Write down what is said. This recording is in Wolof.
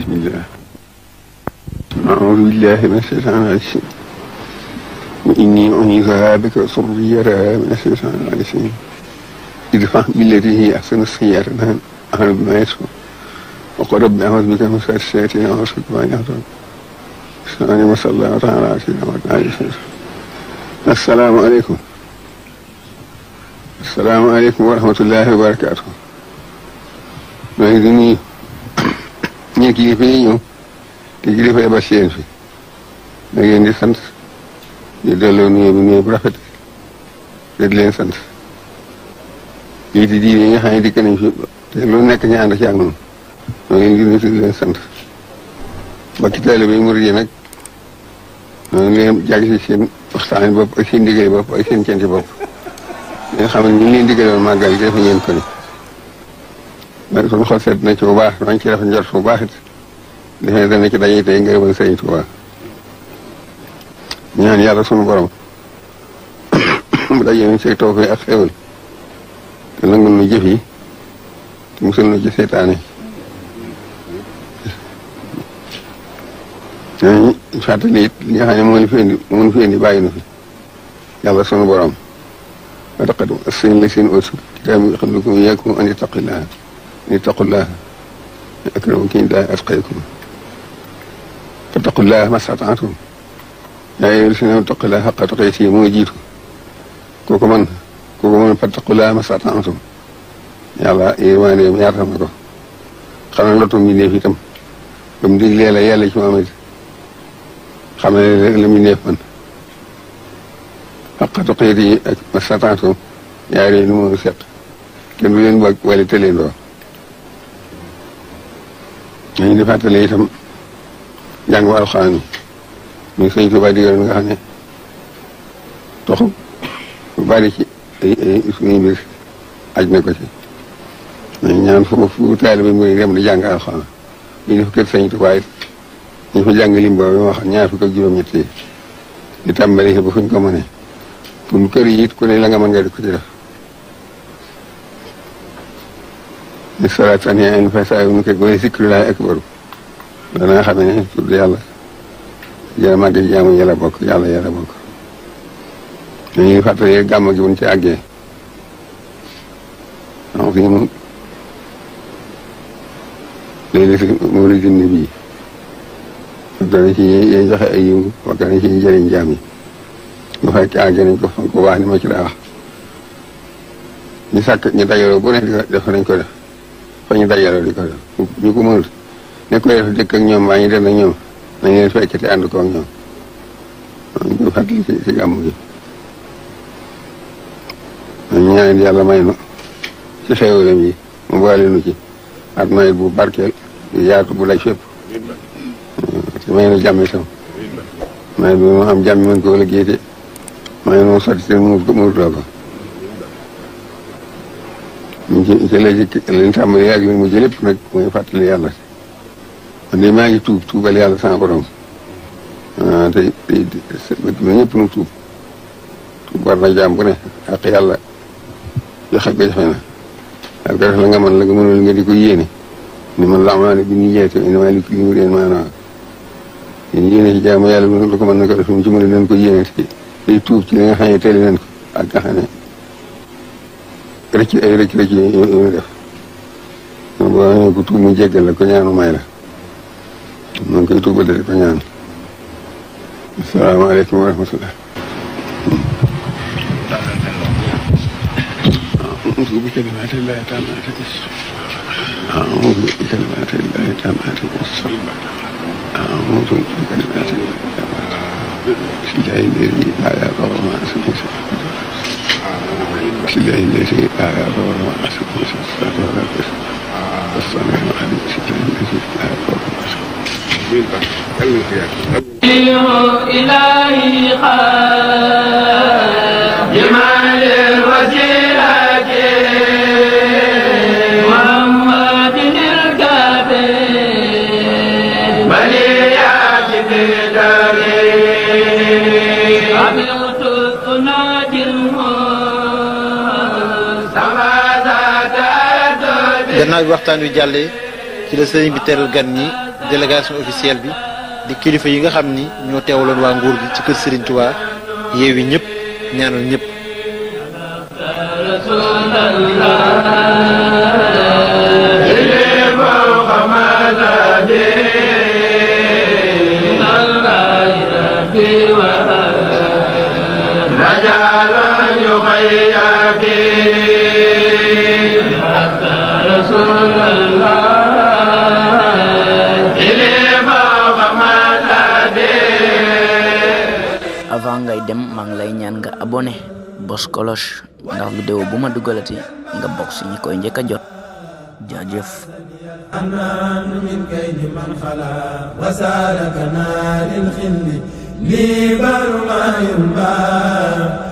بسم الله. أعوذ بالله من الشيطان الرجيم. إني أعيذها بك وذريتها من الشيطان الرجيم. ادفع بالتي هي أحسن السيئة أهل بما يسوء وقل رب أعوذ بك من شر الشياطين وأعوذ بك أن يحضرون. وصلى الله تعالى على سيدنا محمد. السلام عليكم. السلام عليكم ورحمة الله وبركاته. maa ngi nuyu ñi kilifa yi ñëw te kilifa yi ba seen fi da ngeen di sant di delloo nuyu bu rafet te di leen sant lii di diine yi nga xam ne dikk nañ fi te lu nekk ñu ànd ci ak noonu ñoo ngi leen di nuyu te di leen sant mbokki taalibe yi murid yi nag ñoo ngi leen jàgg si seen waxtaani bopp ak seen diggale bopp ak seen centi bopp nga xam ne ñu ngi leen diggaloon màggal gi dafa ngeen ko ni mais suñu xol seet na ci bu baax maa ngi ciy def njort bu baax it defe ne dana ci daje tey ngërëmal Sëriñ Tuubaa ñaan yàlla sunu borom mu daje nañ say tawfeex ak xéwal te nangul nu jëf yi te musul nu ci seytaane ñooñu fàttali it li nga xam ne moo ñu fi indi bàyyi nu fi yàlla sunu borom wa taqaddum as-sin la sin usul kitaab xam ne ko yaakum an ittaqillaah ittaqullaah akramakum indallaahi atqaakum fattaqullaah mastata'tum yaa ayyuhal laziina ittaqullaah haqqa tuqaatihi moo jiitu kooku mën fattaqullaah mastata'tum yàlla yërmandeem yaatal na ko xam ne lotu mbindeef itam ba mu diglee la yàlla ci Muhammad xam ne la mbindeef man haqqa tuqaatihi ak mastata'tum yaar yi lu mu seq kenn du leen bëgg wala tëleendoo ñu di fàttali itam jàngu alxuraan yi Sëñ Tuubaa digal nga xam ne toxu bu bari ci ay suñuy mbir aj na ko ci ñu ñaan fu taalibe muy dem di jàng alxuraan ñu def kër Sëñ Tuubaa it ñu fa jàng lim boobu wax ñaar fukk ak juróom-ñett yi di tàmbali ba fuñ ko mënee pour kër yi it ku ne la nga mën nga di ko ci def di salaat an yaa fay saa yu nu ko wala zikrullaahi akbar dana nga xam ne tudd yàlla jërë màgg ci jaamu yàlla bokk yàlla bokk ñu ngi fàttali gàmm gi buñ ci àggee donc fii moom léegi si mawlidin nabi dana ci yéen joxe ay yëngu bokk na ci njëriñ jaam yi bu fekkee àggee nañ ko fan ko wax ni ma ci daa wax ñu sàkk ñu dajaloo bu ne def nañ ko def fa ñu dajaloo di ko def ñu ko mënut ne koy def dëkk ak ñoom waa ñu dem ak ñoom nañ leen fekk te ànd ko ak ñoom ñu koy fàttali ci gàmm gi ñu ñaan yàlla may nu ci xéewalam yi mu boole nu ci ak nawet bu barkeel bu yaatu bu lay fépp te may nu jàmm itam nawet bi mu am jàmm mën ko liggéey te may nu sotti te muurtoo ko ñu ci lañ tàmbali ak li mujj lépp nag mooy fàttali yàlla man de maa ngi tuubal yàlla sama borom te ñëpp nu tuub war na jaam bu ne ak yàlla joxe ko joxe na ak def la nga mën la nga mënul nga di ko yéene ni man la amaane bi ñu jeete innamaa likulli imri'in maa nawaa yéene ci jaamu yàlla bi lu ko mën na ko def mu ci mën leen ko yéene te tuub ci li nga xam ne teel leen ko ak nga xam ne rëcc yi ñu def boo ñëwee ko tuub mu jéggal la ko ñaanu may la maa ngi koy tuubal di ko ñaan asalaamaaleykum wa rahmatullah أعوذ بكلمات الله التامات أعوذ بكلمات الله التامات أعوذ بكلمات الله التامات بسم الله الذي لا يضر مع اسمه بسم الله الذي لا يضر مع اسمه الصلاة على بسم الله الذي لا يضر مع اسمه إلهي خير جمال الوسيلة محمد الكافي وليات في داري عملت الصناج gannaaw bi waxtaan wi jàllee ci la sëriñ bi teral gan ñi délégation officielle bi di kilifa yi nga xam ni ñoo teewaloon waa nguur gi ci kër Serigne Touba yeewi ñëpp ñaanal ñëpp. avant ngay dem maa ngi lay ñaan nga abonné bos cloche ndax vidéo bu ma dugalati nga bokk ci ñi koy njëkk a jot jaajëf من كيد من خلا وسالك نار الخل لي بر ما ينبع